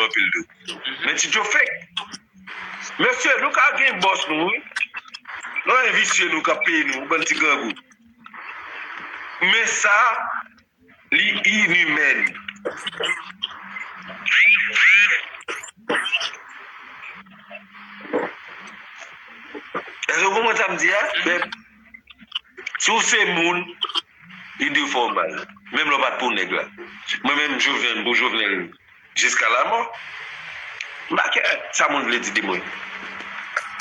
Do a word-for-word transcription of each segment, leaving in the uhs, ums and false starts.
anpil tou. Men Ti Djo fake. Mesye, nou ka gen bòs nou, wi. Nou gen visye nou k ap peye nou, bann ti grangou. Men sa, li inimèn. Èske w konprann sa m di a? Men, si w se moun, li dwe fè w mal. Menm lè w pa t pou nèg la. Mwen menm, Jovenel, pou Jovenel, jiska lamò. M pa kè sa moun vle di de mwen.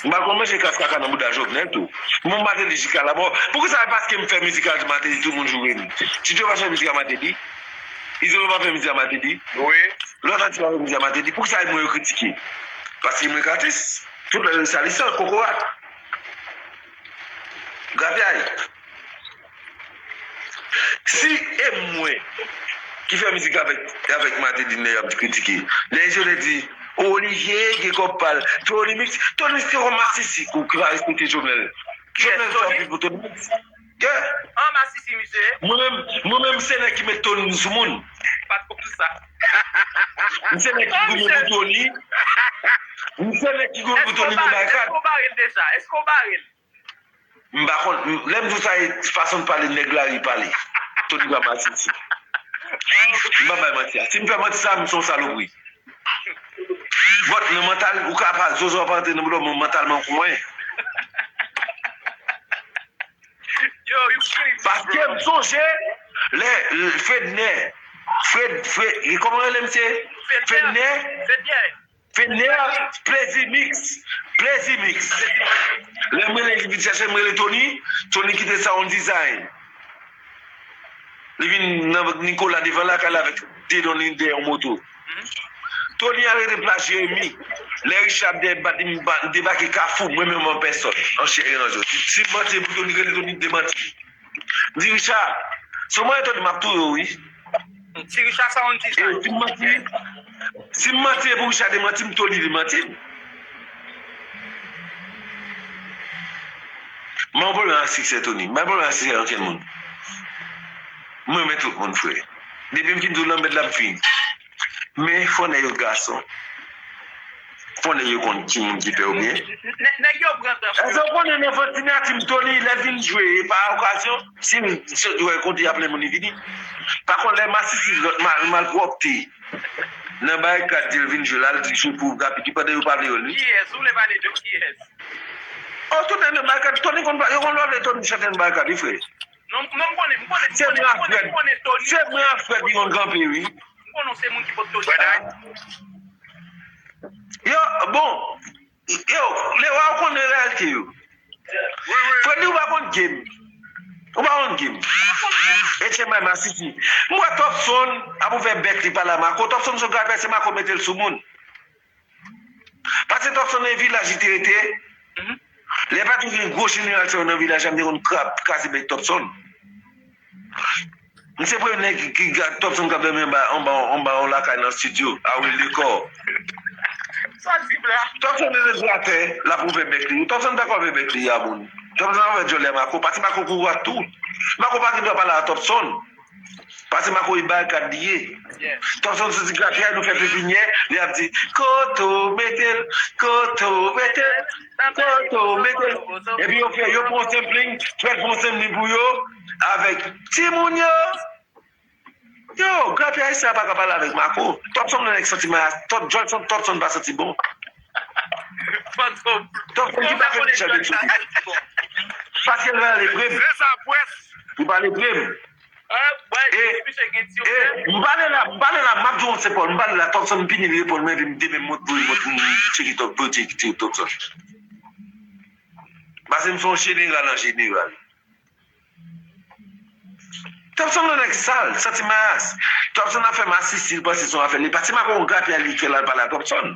M pa konn manje kras kaka nan bouda Jovenel tou. Mwen Martelly jiska lamò. Poukisa se paske m fè mizik ak Martelly tout moun joure m? Ti Djo pa fè mizik ak Martelly? Izolo pa fè mizik ak Martelly? Wi. Lòt atis pa fè mizik ak Martelly? Poukisa se mwen yo kritike? Paske mwen k atis. Tout lè yo sali san kokorat. Grapyay. Si e mwen ki fè mizik avèk, avèk Martelly, nèg ap kritike. Nèg yo te di, Olivier gen kòb pa l. Tony Mix, Tony Mix se yon masisi ki pa respekte Jovenel. Jovenel fè anpil pou Tony Mix. Yeah. An masisi, misye. Mwen menm, mwen menm se nèg ki met Tony sou moun. Pa t konn sa. M se nèg ki goumen pou Tony. M se nèg ki goumen pou Tony nan barikad. Èske w bare l deja? Èske w bare l? M pa konn, m- lè m di w sa, e fason l pale, nèg lari pale. Tony pa masisi. M pa bay manti a. Si m fè manti sa, m se yon salopri. But nan mantal, ou ka pa, zozo ap antre nan bouda w, men mantalman w konyen. Yo, you crazy, bro. Paske m sonje lè, lè Fedner, Fred, Fred, kòman rele misye? Fedner. Fedner. Fedner. Fedner, Plezi Mix. Plezi Mix. Lè m rele, li vin chèche m, rele Tony. Tony kite Sound Design. Li vin nan Nicolas devan lakay la avèk de don li dèyè yon moto. Tony arete plas Jeremi. Lè Richard dèyè bat li, m ba- m debake Kafou, mwen menm an pèsòn, an chè e an zòs. Si m manti pou Tony, rele Tony demanti. M di Richard, si w mande Tony, m ap touye w, wi. Ti Richard sa yon ti E sa. Si m manti, si m manti e pou Richard demanti m, Tony demanti m. M pa gen pwoblèm ak siksè Tony. M pa gen pwoblèm ak siksè okenn moun. Mwen renmen tout moun, frè. Depi m fin di w lanmèd la, m fini. Men fò nèg yo gason. Fò nèg yo konn ki moun ki fè yo byen. Nè- Nèg yo pran tan. Èske w konnen nan vant siyati m Tony lè l vin jwe, e pa okazyon? Si m sot wè kote y ap lemonn li vini. Pa konn lè masisi lòt mal- malpwòpte nan barikad di l vin jwe la, l di jwe pou rapid li pandan yo pa vle wè l, wi. Kiyès? Ou vle pale de kiyès? Oh, tout nèg nan barikad, Tony konn pa- yo konn pa vle Tony chante nan barikad, wi, frè. Non, non, m konnen, m konnen, m Se konnen, mwen m konnen, Fred. M konnen Tony. Se mwen ak Fred ki konn kanpe, wi. M konnen se moun ki pot Tony. Fred, a? Yo, bon, yo, Lewa, ou konnen reyalite yo. Wi, wi. Fred, ou pa konn game. Ou pa konn game. H M I Masisi. M wè Topson ap ouvè bèk li pale a Mako. Topson se grapyay, se Mako mete l sou moun. Paske Topson nan vilaj li te rete. Lè pa t gen gwo jeneral sa yo nan vilaj la, m te konn krab, kraze bèk Topson. M se premye nèg ki, ki gad Topson k ap dòmi anba, anba, anba yon lakay nan estidyo, a Wil Dekò. Sa di la. Topson te rete atè, l ap ouvè bèk li. Topson pa ka ouvè bèk li a moun. Topson ap fè djòlè a Mako. Pati Mako kouri tou. Mako pa gen dwa pale a Topson. Pase Mako e barikad li ye. Tòpsonn soti grapyay, nou fè pepinyè, li ap di, kote w mete l, kote w mete l, kote w mete l. Epi yo fè, yo pran sampling, Fred pran sampling pou yo, avèk timoun yo. Yo, grapyay sa pa ka pale avèk Mako. Tòpsonn nan nèg santi mayas, Tòp, Jolson Tòpsonn pa santi bon. Fantom. Tòpsonn ki pa fè Michel Benchou. Paske l pale prem. Se sa, pwès. Li pale prem. E, e, m pale la, m pale la, m ap di w se Pòl, m pale la, Tòpsonn m pini li, reponn mwen, epi m demen m mont pou li, mont pou m tcheke Tòp, pou tcheke, tcheke Tòpsonn. Paske m se yon jeneral an jeneral. Tòpsonn nan nèg sal, santi mayas. Tòpsonn ap fè masisi, li panse se yon afè li. Pati Mako yon grapyay li fè l al pale a Tòpsonn.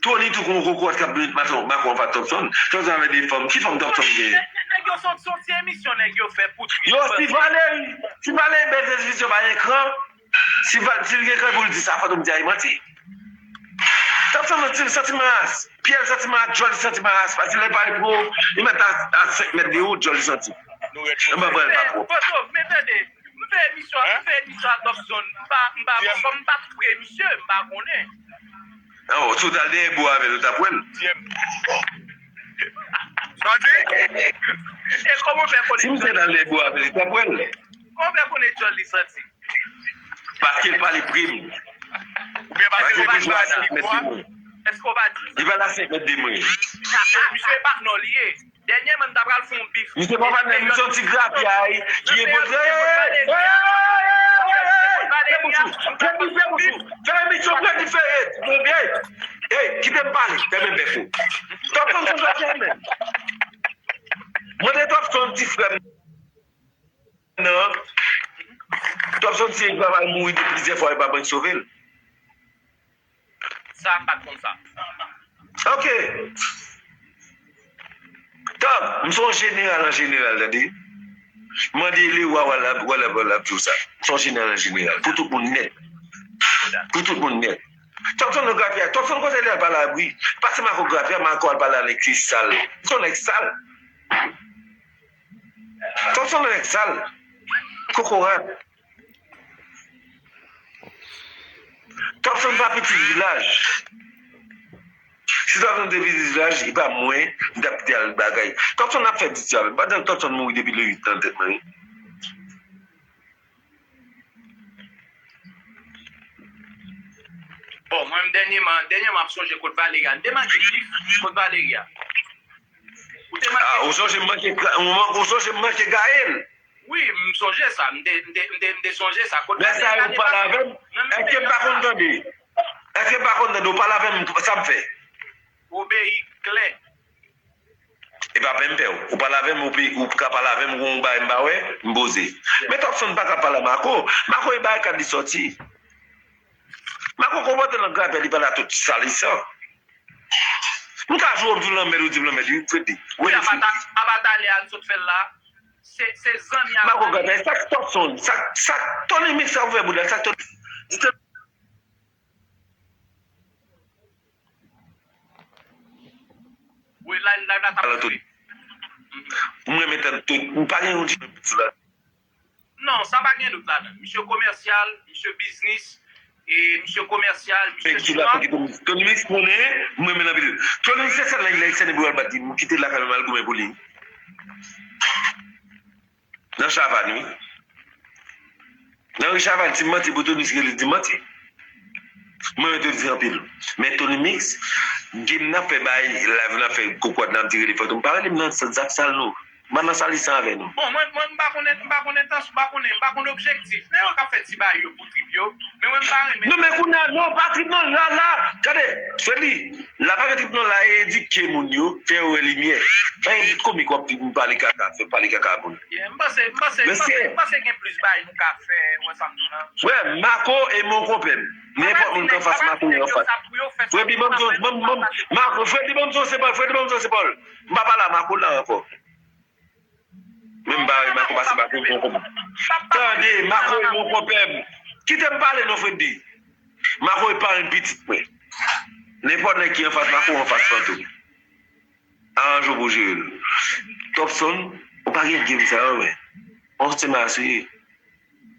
Tony tou gon kokorat k ap met maton, makon anfas Topson. Topson avè de fanm. Ki fanm Topson gen? Nèg, nèg, nèg yo sot, sot ti emisyon nèg yo fè pou Twitter. Yo, si Valéry, si Valéry bèl televizyon pa ekran, si Va- si l gen ekran pou l di sa, Fantom di a, e manti. Topson nan ti santi mayas. Pyè l santi mayas, djòl li santi mayas. Paske lè l pale pou ou, li mèt a, a senk mèt de ou, djòl li santi. Anba bra l pa pwòp. Fantom, men tande. fè emisyon, ap fè emisyon ak Topson. M pa, m pa, kòm m pa t pre misye, m pa konnen. Nan, si w t al dèyè bò avè l, ou t ap wè l. Sa w di? E kòman w fè konnen? Si misye t al dèyè bò avè l, ou t ap wè l. Kòman w fè konnen djòl li santi? Paske l pale prim. Oubyen paske l pa di sa. Èske w pa di sa? Li pale a senk mèt de mwen. Misye pa non li ye. Dènyèman, m ta pral fè yon bif. Misye pa patnè, misye yon ti grapyay ki enpoze. Fè bouch ou. Fè bouch ou. Fè emisyon, fè difere. Ey, kite m pale. Fèmen bèk ou. Topson se grapyay menm. Mande Topson ti frè m. Non. Topson se yon travay mouri de plizyè fwa, e pa mwen ki sove l. Sa, m pa t konn sa. Ok. Top, m se yon jeneral an jeneral, tande. Mande Lewa, wala, wala, wala, ap di w sa. M se yon jeneral an jeneral. Pou tout moun nèt. Pou tout moun nèt. Topson nan grapyay. Topson kote li al pale a bri. Pase Mako grapyay, Mako al pale a nèg ki sal. Se yon nèg sal. Topson nan nèg sal. Kokorat. Topson pa pitit vilaj. Si Topson te pitit vilaj, e pa mwen, m t ap kite al bagay. Topson ap fè piti avè m. Pandan Topson mouri depi le uit nan tèt mwen, wi. Bon, mwen menm dènyèman, dènyèman ap sonje kot Valeria. N te manke bif kot Valeria. Ou te manke. Ah, ou sonje m manke, ou sonje m manke Gaël? Wi, m sonje sa. M te, m te, m te, m te sonje sa. Kot Valeria te pase nan menm peryòd sa. Èske m pa konn tande? Èske m pa konn tande? Ou pale avè m, sa m fè? Obeyi klè. E pa pè m pè w. Ou pale avè m, ou pi, ou ka pale avè m, ou gon bagay m pa wè, m poze. Men Topson pa ka pale a Mako. Mako e barikad li sòti. Mako konpòte nan grapyay, li pale a tout sa li san. M ka joure w, m di w lanmèd, ou di m lanmèd, wi, Freddy. Wi, apa ta-, apa talè a n sot fè l la. Se, se zanmi a Mako, gade, sa k Topson, sa, sa k Tony Mix sa ou fè boudal, sa k Tony. Wi, live, live la t ap koupe. Pou mwen, m entennen tout. M pa gen yon diferans la. Non, sa pa gen dout ladan. Misye komèsyal, misye biznis, e misye komèsyal, misye swa. Tony Mix konnen, m renmen l anpil. Tony Mix se sèl nèg lè Ayisyen depi w al bat li, m kite l lakay mwen, m al goumen pou li. Nan Chavannes, wi. Nan ri Chavannes, si m manti pou Tony Mix rele, di m manti. Mwen renmen Tony Mix anpil. Men Tony Mix, game n ap fè bay, live n ap fè, kokorat n ap di rele fantom. Pa rele m nan zak sal nou. M pa nan sal isan avè nou. Bon, mwen, mwen, m pa konnen, m pa konnen tans, m pa konnen, m pa konnen objektif. Nèg yo k ap fè ti bagay yo pou trip yo. Men mwen, m pa renmen. Non, men kounye a, non, pa trip non, la, la. Gade, Freddy, la pa gen trip non, la, e edike moun yo, fè yo wè limyè. Pa gen bit komik w ap di pou pale kaka, fè pale kaka moun. Yeah, m panse, m panse, m panse, m panse gen plis bagay nou ka fè, wè sa m di la. Frè m, Mako e mon konpè m. Nenpòt moun k anfas Mako, yo anfas. Fredi, ban m di yon, ban m, ban m, Mako, Fredi, ban m di yon sepòl, Fredi, ban m di yon sepòl. M pa pale a Mako la ankò. Men m bare Mako pase Mako, bon, bon. Tande, Mako e mon konpè m. Kite m pale non, Fredi. Mako e parenn pitit mwen. Nenpòt nèg ki anfas Mako, anfas fantom. Aranje w pou w jere l. Topson, ou pa gen game sa yo, men. On se masoye.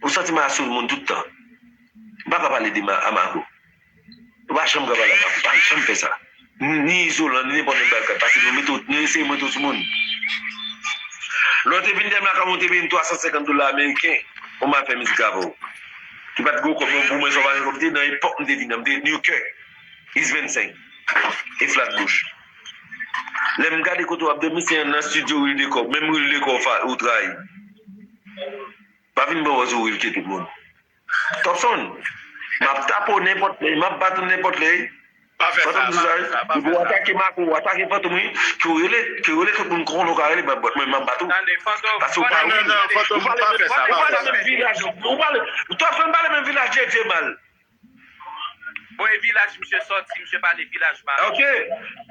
Ou santi m a sou moun tout tan. M pa ka pale de ma, a Mako. Ou pa janm ka pale a Mako. Pa janm fè sa. Ni, ni izolan, ni nenpòt nèg ba l kat. Pase nou mete w, nou eseye mete w sou moun. Lè w te vin dèyè m lakay mwen, ou te peye m twa san senkant dola ameriken. Ou m al fè mizik avè w. Ki pa t gwo kòb non pou mwen, sa w pa gen kòb, te nan epòk m te vin nan, m te New York. East vennsenk. E Flatbush. Lè m gade kote w ap dòmi, se nan estidyo Real Decor. Menm Real Decor ou trayi. Pa vin ban wòz ou rilke tout moun. Topson, m ap tape w nenpòt lè, m ap bat ou nenpòt lè. Pa fè sa, pa fè sa, pa fè sa. Depi w atake Mako, w atake Fantom, wi, ke w rele, ke w rele tout moun konnen w ka rele, mwen, mwen, m ap bat ou. Tande, Fantom. Paske w pa, non, non, non, Fantom, pa fè sa, pa fè sa. Ou pale menm vilaj, ou pale, Topson pale menm vilaj Djedje mal. Bon, e vilaj misye sòti, misye pale vilaj pa. Ok.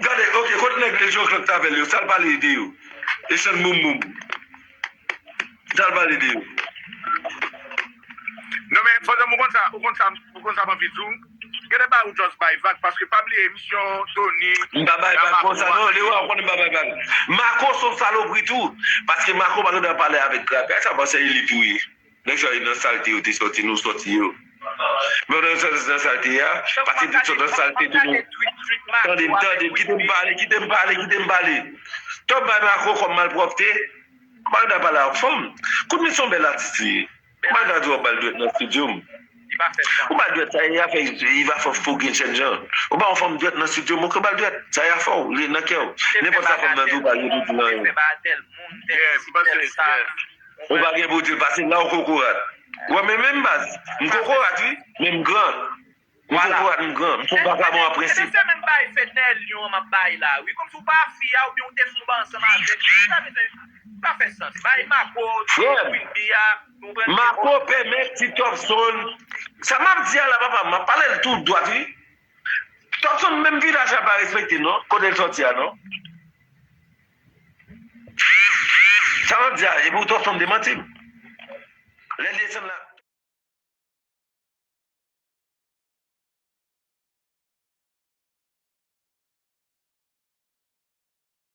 Gade, ok, kote nèg Jean Claude t avè l yo, sa l pale de yo? Echanj boum boum. Sa l pale de yo? Non, men, Fantom, ou konn sa, ou konn sa, ou konn sa m anvi di w? Gen de bagay ou just bay vag, paske pa bliye emisyon Tony. M pa bay vag konsa, non, Lewa, ou konnen m pa bay vag. Mako se yon salopri tou, paske Mako pa gen dwa pale avèk grapyay, sa panse elit ou ye. Nèg sa yo nan salte yo te sòti, nou sòti yo. Men pandan yo sòti nan salte a, pa te te sòti nan salte tou nou. Tande m, tande m, kite m pale, kite m pale, kite m pale. Top bay Marco kòm malpwòpte. Magda pale ak fanm. Kout men se yon bèl atis li ye. Magda di w ap ba l dwèt nan estidyo m. Ou ba l dwèt sa, y a fè, y va fè fo gen chèn jan. Ou ba yon fanm dwèt nan estidyo m, ou ka ba l dwèt. Sa y a fè w, li nan kè w. Nenpòt sa fanm nan di w pa gen pou di l anyen. Ou pa gen pou di l pase la ou kokorat. Wè men menm baz. M kokorat wi, men m gran. M kokorat, m gran. M se yon vakabon an prensip. Se menm bay fèt Nèlyon an m ap bay la wi. Kòmsi w pa fi a oubyen w te sou ba ansanm avèk li. Sa bezwen, pa fè sans. Bay Mako, Queen Bee a, nou pran Mako pèmèt ti Topson. Sa m ap di a la papa, m ap pale l tou dwat wi. Topson menm vilaj la pa respekte non, kote l sòti a non. Sa m ap di a, epi w Topson demanti m. Lè l desann la.